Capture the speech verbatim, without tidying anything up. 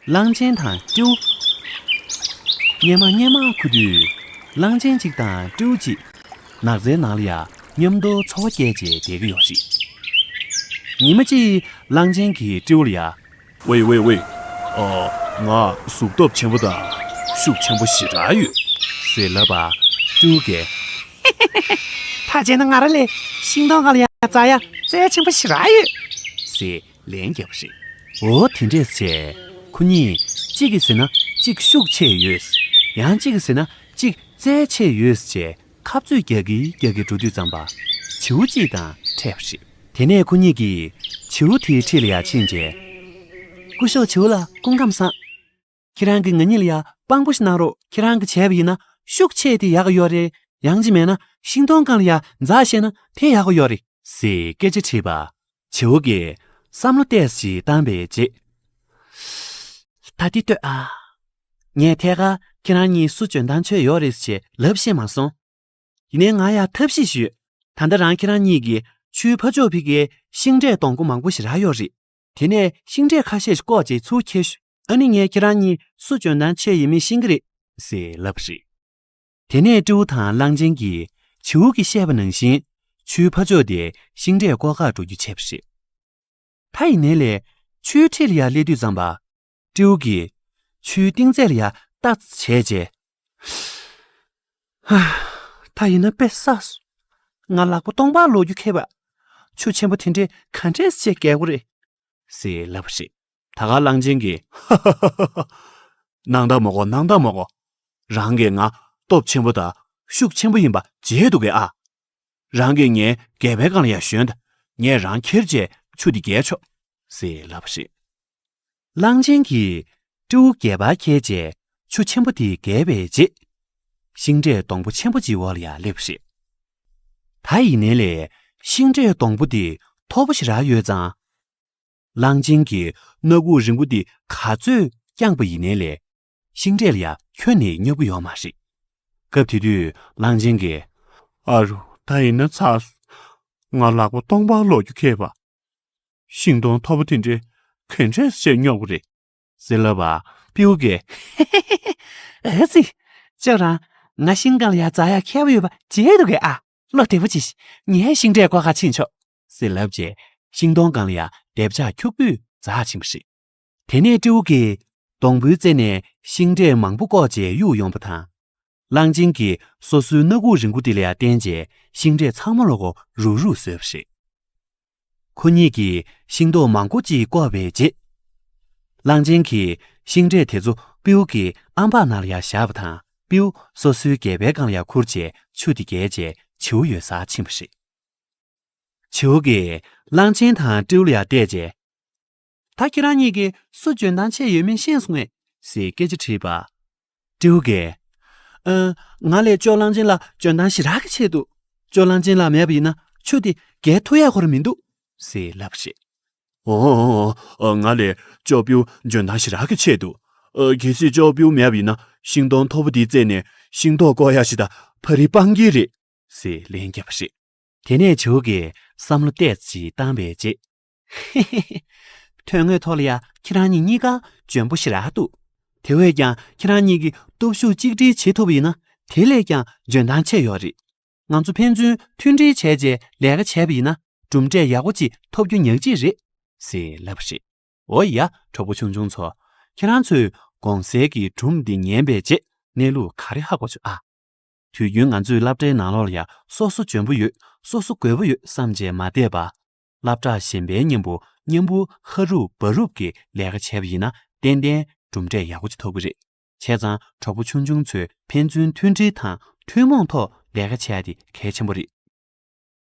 གླང་ཆེན་དང་སྤྲེའུ། སྔོན་མ་སྔོན་མ་ཁུ་དུས། གླང་ཆེན་གཅིག་དང་སྤྲེའུ་གཅིག་ནགས་ཚལ་ནང་ལ་ཡ་མཉམ་དུ་འཚོ་བ་སྐྱེལ་བྱས་བསྡད་ཀྱི་ཡོད་རེད། ཉི་མ་གཅིག་གླང་ཆེན་གྱིས་སྤྲེའུ་ལ་ཡ། ཝེ་ཝེ་ཝེ། ཨ། ང་གཟུགས་སྟོབས་ཆེན་པོ་དང་ཤུགས་ཆེན་པོ་ཞེ་དྲག་ཡོད། ཟེར་ལབ་པ། སྤྲེའུ་གིས། ཕལ་ཆེར་ན་ང་རང་ལས་ཤིང་སྡོང་སྒང་ལ་ཡ་འཛེག་ཡ་རྩལ་ཆེན་པོ་ཞེ་དྲག་ཡོད། ཟེར་ལན་བརྒྱབ་པ་རེད། འོ་དེ་འདྲས་བྱས། ཁོ་གཉིས་གཅིག་གིས་ཟེར་ན་གཅིག་ཤུགས་ཆེ་ཡོད། ཡང་གཅིག་གིས་ཟེར་ན་གཅིག་རྩལ་ཆེ་ཡོད་ཅེས་ཁ་རྩོད་རྒྱག་གིན་རྒྱག་གིན་འགྲོ་དུས་ཙམ་པ། བྱིའུ་གཅིག་དང་འཕྲད་པ་རེད། དེ་ནས་ཁོ་གཉིས་ཀྱིས་བྱིའུ་དེའི་འཁྲིས་ལ་ཡར་ཕྱིན་རྗེས། སྐུ་ཞབས་བྱིའུ་ལགས་སྐུ་ཁམས་བཟང་། ཁྱེད་རང་གིས་ང་གཉིས་ལ་ཡ་དཔང་པོ་ཞིག་གནང་རོགས། ཁྱེད་རང་གིས་བྱས་པ་ཡིན་ན་ཤུགས་ཆེ་དེ་ཡག་གི་ཡོད་རེད། ཡང་གཅིག་མེད་ན་ཤིང་སྡོང་སྒང་ལ་ཡ་འཛེག་ཤེས་ན་དེ་ཡག་གི་ཡོད་རེད། ཟེར་སྐད་ཆ་དྲིས་པ། བྱིའུ་གིས་བསམ་བློ་ཏོག་ཙམ་ཞིག་བཏང་པའི་རྗེས། ད་འདི་ལྟོས་ཨ། ངས་ཐད་ཀར་ཁྱེད་རང་གཉིས་སུ་འཇོན་ཐང་ཆེ་ཡོད་རེད་ཅེས་ལབ་ཤེས་མ་སོང་། ཡིན་ནའི་ང་ཡ་ཐབས་ཤེས་ཞུས། ད་ལྟ་རང་ཁྱེད་རང་གཉིས་ཀྱིས་ཆུའི་ཕར་ཕྱོགས་ཕ་གིར་ཤིང་འབྲས་སྡོང་པོ་མང་པོ་ཞེ་དྲག་ཡོད་རེད། དེ་ནས་ཤིང་འབྲས་ཁ་ཤས་ཤིག་བཀོག་བྱས་ཚུར་ཁྱེར་ཤོག། ཨ་ནི་ངས་ཁྱེད་རང་གཉིས་སུ་འཇོན་ཐང་ཆེ་ཡིན་མིན་ཤེས་ཀྱི་རེད། ཟེར་ལབ་པ་རེད། དེ་ནས་སྤྲེའུ་དང་གླང་ཆེན་གྱིས་བྱིའུ་གིས་བཤད་པ་ནང་བཞིན་ཆུའི་ཕར་ཕྱོགས་དེར་ཤིང་འབྲས་བཀོག་གར་འགྲོ་རྒྱུ་བྱས་པ་རེད། ད་ཡིན་ནའི་ལས་ཆུའི་འཁྲིས་ལ་ཡར་སླེབས་དུས་ཙམ་པ། སྤྲེའུ་གིས་ཆུའི་གཏིང་ཚད་ལ་ཡར་ལྟ་ཙམ་བྱས་རྗེས། ཧ། ད་ཡིན་ན་དཔེ་བསགས་སོང་། ང་ལག་པ་སྟོང་པར་ལོག་རྒྱུ་ཁེལ་བ། ཆུ་ཆེན་པོ་དེ་འདྲས་ག་འདྲས་བྱས་བརྒལ་དགོས་རེད། ཟེར་ལབ་པ་རེད། ད་ག་གླང་ཆེན་གྱིས། ཧ་ཧ་ཧ་ཧ། སྣང་དག་མ་དགོས། སྣང་དག་མ་དགོས། རང་གིས་ང་སྟོབས་ཆེན་པོ་དང་ཤུགས་ཆེན་པོ་ཡིན་པ་བརྗེད་འདུག་གས་ཨ། རང་གིས་ངའི་སྒལ་པའི་སྒང་ལ་ཡར་ཞོན་དང་། ངས་རང་ཁྱེར་བྱས་ཆུ་དེ་བརྒལ་ཆོག། ཟེར་ལབ་པ་རེད། གླང་ཆེན་གྱིས་སྤྲེའུ་སྒལ་པར་འཁྱེར་བྱས་ཆུ་ཆེན་པོ་དེ་བརྒལ་བའི་རྗེས། ཤིང་འབྲས་སྡོང་པོ་ཆེན་པོ་གཅིག་འོག་ལ་ཡར་སླེབས་པ་རེད། ད་ཡིན་ནའི་ལས་ཤིང་འབྲས་སྡོང་པོ་དེ་མཐོ་པོ་ཞེ་དྲག་ཡོད་ཙང་། གླང་ཆེན་གྱིས་སྣ་ཁུག་རིང་པོ་དེ་ག་ཚོད་བརྐྱངས་པ་ཡིན་ནའི་ལས། ཤིང་འབྲས་ལ་ཡ་ཁྱོན་ནས་སྙོབ་ཀྱི་ཡོད་མ་རེད། སྐབས་དེ་དུས་གླང་ཆེན་གྱིས། ཨ་རོ། ད་ཡིན་ན་ཚར་སོང་། ང་ལག་པ་སྟོང་པར་ལོག་རྒྱུ་ཁེལ་བ། ཤིང་སྡོང་མཐོ་པོ་དེ་འདྲས་ག་འདྲས་བྱས་སྙོབ་དགོས་རེད། ཟེར་ལབ་པ། སྤྲེའུ་གིས། ཨ་ཙི། ཁྱོད་རང་ང་ཤིང་སྒང་ལ་ཡར་འཛེག་ཡ་མཁས་པོ་ཡོད་པ་བརྗེད་འདུག་གས་ཨ། བློ་བདེ་པོ་བྱེད་ཤིག། ངས་ཤིང་འབྲས་བཀོག་གར་ཕྱིན་ཆོག། ཟེར་ལབ་རྗེས་ཤིང་སྡོང་སྒང་ལ་ཡར་རྡེབ་ཆག་འཁྱུག་པོས་འཛེག་ཕྱིན་པ་རེད། དེ་ནས་སྤྲེའུ་གིས་སྡོང་པོའི་རྩེ་ནས་ཤིང་འབྲས་མང་པོ་བཀོག་བྱས་གཡུགས་ཡོང་བ་དང་། གླང་ཆེན་གྱིས་སོ་སོའི་སྣ་ཁུག་རིང་པོ་དེ་ལ་ཡར་བསྟན་རྗེས་ཤིང་འབྲས་ཚང་མ་ལོག་གོ་རུག་རུག་བཟོས་པ་རེད། ཁོ་གཉིས་ཀྱིས་ཤིང་ཏོག་མང་པོ་ཅིག་བཀོག་པའི་རྗེས། གླང་ཆེན་གྱིས་ཤིང་འབྲས་དེ་ཚོ་སྤྲེའུ་གི་ཨམ་ཕྲག་ནང་ལ་ཡར་བཞག་པ་དང་སྤྲེའུ་སོ་སོའི་སྒལ་པའི་སྒང་ལ་ཡར་ཁུར་བྱས་ཆུ་དེ་བརྒལ་རྗེས་བྱིའུ་ཡོད་སར་ཕྱིན་པ་རེད། བྱིའུ་གིས་གླང་ཆེན་དང་སྤྲེའུ་ལ་ཡར་བལྟས་རྗེས། ད་ཁྱེད་རང་གཉིས་ཀྱིས་སུ་འཇོན་ཐང་ཆེ་ཡོད་མེད་ཤེས་སོང་ངས། ཟེར་སྐད་ཆ་དྲིས་པ། སྤྲེའུ་གིས། ཨ། ང་ལས་ཅོ་གླང་ཆེན་ལགས་འཇོན་ཐང་ཞེ་དྲག་གི་ཆེ་འདུག། ཅོ་གླང་ཆེན་ལགས་མེད་པ་ཡིན་ན་ཆུ་དེ་བརྒལ་ཐུབ་ཡག་ཁོ་རང་མི་འདུག། ཟེར་ལབ་པ་རེད། ཨོ། ཨོ། ཨོ། ང་ལས་ཅོ་སྤྲེའུ་འཇོན་ཐང་ཞེ་དྲག་གི་ཆེ་འདུག། ཨ། གལ་སྲིད་ཅོ་སྤྲེའུ་མེད་པ་ཡིན་ན་ཤིང་སྡོང་མཐོ་པོ་དེའི་རྩེ་ནས་ཤིང་ཏོག་བཀོག་ཡག་ཞིག་དང་ཕ་རི་སྤང་གི་རེད། ཟེར་ལན་བརྒྱབ་པ་རེད། དེ་ནས་བྱིའུ་གིས་བསམ་བློ་ཏོག་ཙམ་བཏང་བའི་རྗེས། ཧེ་ཧེ་ཧེ། དོན་དངོས་ཐོག་ལ་ཡ་ཁྱེད་རང་གཉིས་གཉིས་ཀ་འཇོན་པོ་ཞེ་དྲག་འདུག། དེ་བས་ཀྱང་ཁྱེད་རང་གཉིས་ཀྱིས་སྟོབས་ཤུགས་གཅིག་སྒྲིལ་བྱེད་ཐུབ་པ་ཡིན་ན་དེ་ལས་ཀྱང་འཇོན་ཐང་ཆེ་ཡོད་རེད། ང་ཚོ་ཕན་ཚུན་མཐུན་སྒྲིལ་བྱས་རྗེས་ལས་ཀ་བྱས་པ་ཡིན་ན་གྲུབ་འབྲས་ཡག་པོ་ཅིག་ཐོབ་རྒྱུ་ཉག་གཅིག་རེད། ཟེར་ལབ་པ་རེད། འོ་ཡ། གྲོགས་པོ་ཆུང་ཆུང་ཚོ། ཁྱེད་རང་ཚོས་གོང་གསལ་གྱི་སྒྲུང་འདི་ཉན་པའི་རྗེས་གནས་ལུགས་ག་རེ་ཧ་གོ་བྱུང་ཨ། དུས་རྒྱུན་ང་ཚོའི་སློབ་གྲྭའི་ནང་ལོགས་ལ་ཡ་སོ་སོ་འཇོན་པོ་ཡོད། སོ་སོ་རྒོད་པོ་ཡོད་བསམ་བྱས་མ་བསྡད་པ། སློབ་གྲྭ་གཞན་པའི་མཉམ་པོ་མཉམ་པོ་ཧ་རུབ་བ་རུབ་ཀྱིས་ལས་ཀ་བྱས་པ་ཡིན་ན་ཏན་ཏན་གྲུབ་འབྲས་ཡག་པོ་ཅིག་ཐོབ་ཀྱི་རེད། བྱས་ཙང་གྲོགས་པོ་ཆུང་ཆུང་ཚོས་ཕན་ཚུན་མཐུན་སྒྲིལ་དང་ཐུན་མོང་ཐོག་ལས་ཀ་བྱེད་ཡ་དེ་གལ་ཆེན་པོ་རེད།